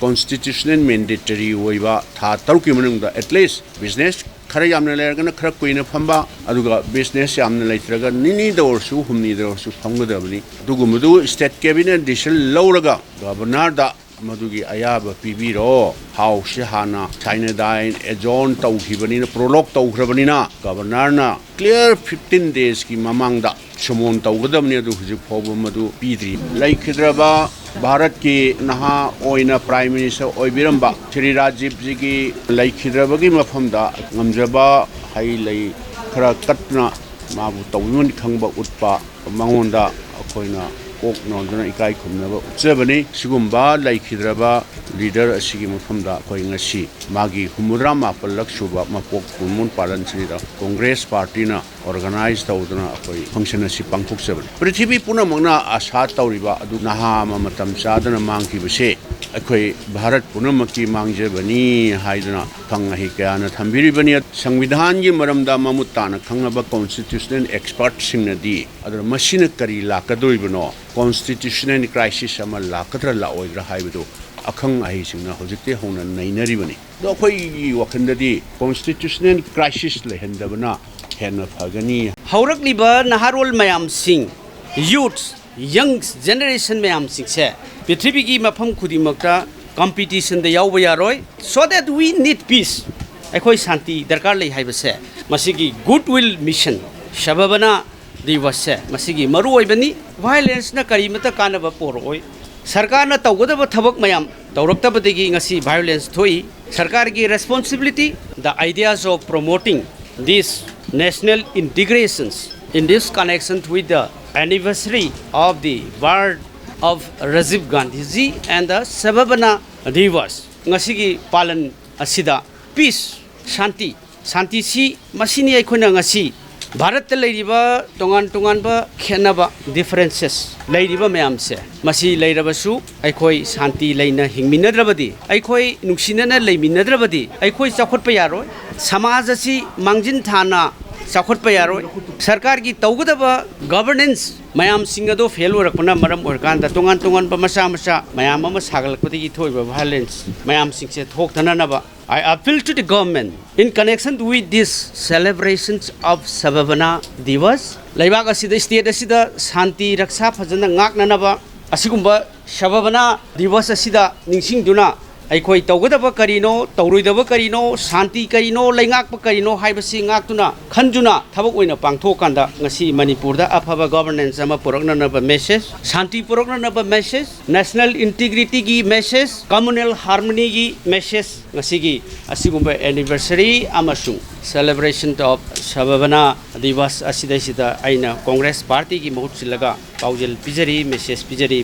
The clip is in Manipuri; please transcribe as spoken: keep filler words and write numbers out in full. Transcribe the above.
constitutional mandatory ꯑꯣꯏꯕ ꯊꯥ ꯇꯔꯨꯛꯀꯤ ꯃꯅꯨꯡꯗ at least business ꯈꯔ ꯌꯥꯝꯅ ꯂꯩꯔꯒꯅ ꯈꯔ ꯀꯨꯏꯅ ꯐꯝꯕ, ꯑꯗꯨꯒ business ꯌꯥꯝꯅ ꯂꯩꯇ꯭ꯔꯒ ꯅꯤꯅꯤꯗ ꯑꯣꯏꯔꯁꯨ ꯍꯨꯝꯅꯤꯗ ꯑꯣꯏꯔꯁꯨ ꯐꯝꯒꯗꯕꯅꯤ꯫ ꯑꯗꯨꯒꯨꯝꯕꯗꯨ state cabinet decision ꯂꯧꯔꯒ governorꯗ ꯃꯗꯨꯒꯤ ꯑꯌꯥꯕ ꯄꯤꯕꯤꯔꯣ꯫ ꯍꯥꯎꯁꯁꯦ ꯍꯥꯟꯅ ꯁꯥꯏꯅꯗꯥꯏꯟ ꯑꯦꯖꯣꯟ ꯇꯧꯈꯤꯕꯅꯤꯅ, prorogue ꯇꯧꯈ꯭ꯔꯕꯅꯤꯅ, governorꯅ clear fifteen daysꯀꯤ ꯃꯃꯥꯡꯗ summon ꯇꯧꯒꯗꯕꯅꯤ꯫ ꯑꯗꯨ ꯍꯧꯖꯤꯛ ꯐꯥꯎꯕ ꯃꯗꯨ ꯄꯤꯗ꯭ꯔꯤ꯫ ꯂꯩꯈꯤꯗ꯭ꯔꯕ ꯚꯥꯔꯠꯀꯤ ꯅꯍꯥ ꯑꯣꯏꯅ prime minister ꯑꯣꯏꯕꯤꯔꯝꯕ ꯁ꯭ꯔꯤ ꯔꯥꯖꯤꯕꯖꯤꯒꯤ ꯂꯩꯈꯤꯗ꯭ꯔꯕꯒꯤ ꯃꯐꯝꯗ ꯉꯝꯖꯕ ꯍꯩ ꯂꯩ ꯈꯔ ꯀꯠꯇꯨꯅ ꯃꯥꯕꯨ ꯇꯧꯕꯤꯃꯜ ꯈꯪꯕ ꯎꯠꯄ, ꯃꯉꯣꯟꯗ ꯑꯩꯈꯣꯏꯅ ꯀꯣꯛ ꯅꯣꯟꯗꯨꯅ ꯏꯀꯥꯏ ꯈꯨꯝꯅꯕ ꯎꯠꯆꯕꯅꯤ꯫ ꯁꯤꯒꯨꯝꯕ ꯂꯩꯈꯤꯗ꯭ꯔꯕ leader ꯑꯁꯤꯒꯤ ꯃꯐꯝꯗ ꯑꯩꯈꯣꯏ ꯉꯁꯤ ꯃꯥꯒꯤ ꯍꯨꯝꯐꯨꯇꯔꯥ ꯃꯥꯄꯜꯂꯛ ꯁꯨꯕ ꯃꯄꯣꯛ ꯀꯨꯟꯃꯣꯟ ꯄꯥꯂꯟꯁꯤꯗ Congress partyꯅ organize ꯇꯧꯗꯨꯅ ꯑꯩꯈꯣꯏ function ꯑꯁꯤ ꯄꯥꯡꯊꯣꯛꯆꯕꯅꯤ꯫ ꯄ꯭ꯔꯤꯊꯤꯕꯤ ꯄꯨꯝꯅꯃꯛꯅ ꯑꯁꯥ ꯇꯧꯔꯤꯕ ꯑꯗꯨ ꯅꯍꯥ ꯑꯃ ꯃꯇꯝ ꯆꯥꯗꯅ ꯃꯥꯡꯈꯤꯕꯁꯦ ꯑꯩꯈꯣꯏ ꯚꯥꯔꯠ ꯄꯨꯝꯅꯃꯛꯀꯤ ꯃꯥꯡꯖꯕꯅꯤ ꯍꯥꯏꯗꯨꯅ ꯑꯈꯪ ꯑꯍꯩ ꯀꯌꯥꯅ ꯊꯝꯕꯤꯔꯤꯕꯅꯤ꯫ ꯁꯪꯕꯤꯙꯥꯟꯒꯤ ꯃꯔꯝꯗ ꯃꯃꯨꯠ ꯇꯥꯅ ꯈꯪꯂꯕ constitutional expertꯁꯤꯡꯅꯗꯤ ꯑꯗꯨꯅ ꯃꯁꯤꯅ ꯀꯔꯤ ꯂꯥꯛꯀꯗꯧꯔꯤꯕꯅꯣ, constitutional crisis ꯑꯃ ꯂꯥꯛꯀꯗ꯭ꯔꯥ ꯂꯥꯛꯑꯣꯏꯗ꯭ꯔꯥ ꯍꯥꯏꯕꯗꯨ ꯑꯈꯪ ꯑꯍꯩꯁꯤꯡꯅ ꯍꯧꯖꯤꯛꯇꯤ ꯍꯧꯅ ꯅꯩꯅꯔꯤꯕꯅꯤ꯫ ꯑꯗꯣ ꯑꯩꯈꯣꯏꯒꯤ ꯋꯥꯈꯜꯗꯗꯤ constitutional crisis ꯂꯩꯍꯟꯗꯕꯅ ꯍꯦꯟꯅ ꯐꯒꯅꯤ꯫ ꯍꯧꯔꯛꯂꯤꯕ ꯅꯍꯥꯔꯣꯜ ꯃꯌꯥꯝꯁꯤꯡ, youth, young generation ꯃꯌꯥꯝꯁꯤꯡꯁꯦ ꯄ꯭ꯔꯤꯊꯤꯕꯤꯒꯤ ꯃꯐꯝ ꯈꯨꯗꯤꯡꯃꯛꯇ competitionꯗ ꯌꯥꯎꯕ ꯌꯥꯔꯣꯏ꯫ So that we need peace, ꯑꯩꯈꯣꯏ ꯁꯥꯟꯇꯤ ꯗꯔꯀꯥꯔ ꯂꯩ ꯍꯥꯏꯕꯁꯦ ꯃꯁꯤꯒꯤ Goodwill Mission ꯁꯕꯕꯅ ꯗꯤꯋꯁꯁꯦ ꯃꯁꯤꯒꯤ ꯃꯔꯨ ꯑꯣꯏꯕꯅꯤ꯫ Violenceꯅ ꯀꯔꯤꯃꯠꯇ ꯀꯥꯟꯅꯕ ꯄꯣꯔꯛꯑꯣꯏ꯫ ꯁꯔꯀꯥꯔꯅ ꯇꯧꯒꯗꯕ ꯊꯕꯛ ꯃꯌꯥꯝ ꯇꯧꯔꯛꯇꯕꯗꯒꯤ ꯉꯁꯤ violence ꯊꯣꯛꯏ꯫ ꯁꯔꯀꯥꯔꯒꯤ responsibility, the ideas of promoting this national integrations in this connection with the anniversary of the birth of Rajiv Gandhiji and the Sabhabana Diwas꯫ ꯉꯁꯤꯒꯤ ꯄꯥꯂꯟ ꯑꯁꯤꯗ peace, ꯁꯥꯟꯇꯤ, ꯁꯥꯟꯇꯤꯁꯤ ꯃꯁꯤꯅꯤ ꯑꯩꯈꯣꯏꯅ ꯉꯁꯤ ꯚꯥꯔꯠꯇ ꯂꯩꯔꯤꯕ ꯇꯣꯉꯥꯟ ꯇꯣꯉꯥꯟꯕ ꯈꯦꯠꯅꯕ, differences, ꯂꯩꯔꯤꯕ ꯃꯌꯥꯝꯁꯦ, ꯃꯁꯤ ꯂꯩꯔꯕꯁꯨ ꯑꯩꯈꯣꯏ ꯁꯥꯟꯇꯤ ꯂꯩꯅ ꯍꯤꯡꯃꯤꯟꯅꯗ꯭ꯔꯕꯗꯤ, ꯑꯩꯈꯣꯏ ꯅꯨꯡꯁꯤꯅꯅ ꯂꯩꯃꯤꯟꯅꯗ꯭ꯔꯕꯗꯤ ꯑꯩꯈꯣꯏ ꯆꯥꯎꯈꯠꯄ ꯌꯥꯔꯣꯏ꯫ ꯁꯃꯥꯖ ꯑꯁꯤ ꯃꯥꯡꯖꯤꯟ ꯊꯥꯅ ꯆꯥꯎꯈꯠꯄ ꯌꯥꯔꯣꯏ꯫ ꯁꯔꯀꯥꯔꯒꯤ ꯇꯧꯒꯗꯕ ꯒꯕꯔꯅꯦꯟꯁ ꯃꯌꯥꯝꯁꯤꯡ ꯑꯗꯣ ꯐꯦꯜ ꯑꯣꯏꯔꯛꯄꯅ ꯃꯔꯝ ꯑꯣꯏꯔꯀꯥꯟꯗ ꯇꯣꯉꯥꯟ ꯇꯣꯉꯥꯟꯕ ꯃꯆꯥ ꯃꯆꯥ ꯃꯌꯥꯝ ꯑꯃ ꯁꯥꯒꯠꯂꯛꯄꯗꯒꯤ ꯊꯣꯛꯏꯕ ꯚꯥꯏꯑꯣꯂꯦꯟꯁ ꯃꯌꯥꯝꯁꯤꯡꯁꯦ ꯊꯣꯛꯇꯅꯅꯕ, I appeal to the government in connection with this celebrations of Sabhabana Divas, ꯂꯩꯕꯥꯛ ꯑꯁꯤꯗ, ꯁ꯭ꯇꯦꯠ ꯑꯁꯤꯗ ꯁꯥꯟꯇꯤ ꯔꯛꯁꯥ ꯐꯖꯅ ꯉꯥꯛꯅꯅꯕ, ꯑꯁꯤꯒꯨꯝꯕ ꯁꯕꯕꯅꯥ ꯗꯤꯕꯁ ꯑꯁꯤꯗ ꯅꯤꯡꯁꯤꯡꯗꯨꯅ ꯑꯩꯈꯣꯏ ꯇꯧꯒꯗꯕ ꯀꯔꯤꯅꯣ, ꯇꯧꯔꯣꯏꯗꯕ ꯀꯔꯤꯅꯣ, ꯁꯥꯟꯇꯤ ꯀꯔꯤꯅꯣ, ꯂꯩꯉꯥꯛꯄ ꯀꯔꯤꯅꯣ ꯍꯥꯏꯕꯁꯤ ꯉꯥꯛꯇꯨꯅ, ꯈꯟꯗꯨꯅ ꯊꯕꯛ ꯑꯣꯏꯅ ꯄꯥꯡꯊꯣꯛꯑꯀꯥꯟꯗ ꯉꯁꯤ ꯃꯅꯤꯄꯨꯔꯗ ꯑꯐꯕ ꯒꯣꯚꯔꯅꯦꯟꯁ ꯑꯃ ꯄꯨꯔꯛꯅꯅꯕ ꯃꯦꯁꯦꯖ, ꯁꯥꯟꯇꯤ ꯄꯨꯔꯛꯅꯅꯕ ꯃꯦꯁꯦꯖ, ꯅꯦꯁꯅꯦꯜ ꯏꯟꯇꯤꯒ꯭ꯔꯤꯇꯤꯒꯤ ꯃꯦꯁꯦꯖ, ꯀꯝꯃꯨꯅꯦꯜ ꯍꯥꯔꯃꯣꯅꯤꯒꯤ ꯃꯦꯁꯦꯖ, ꯉꯁꯤꯒꯤ ꯑꯁꯤꯒꯨꯝꯕ ꯑꯦꯅꯤꯚꯔꯁꯔꯤ ꯑꯃꯁꯨꯡ celebration of ꯁꯕꯕꯅꯥ ꯗꯤꯕꯁ ꯑꯁꯤꯗꯩꯁꯤꯗ ꯑꯩꯅ ꯀꯣꯡꯒ꯭ꯔꯦꯁ ꯄꯥꯔꯇꯤꯒꯤ ꯃꯍꯨꯠ ꯁꯤꯜꯂꯒ ꯄꯥꯎꯖꯦꯜ ꯄꯤꯖꯔꯤ, ꯃꯦꯁꯦꯖ ꯄꯤꯖꯔꯤ꯫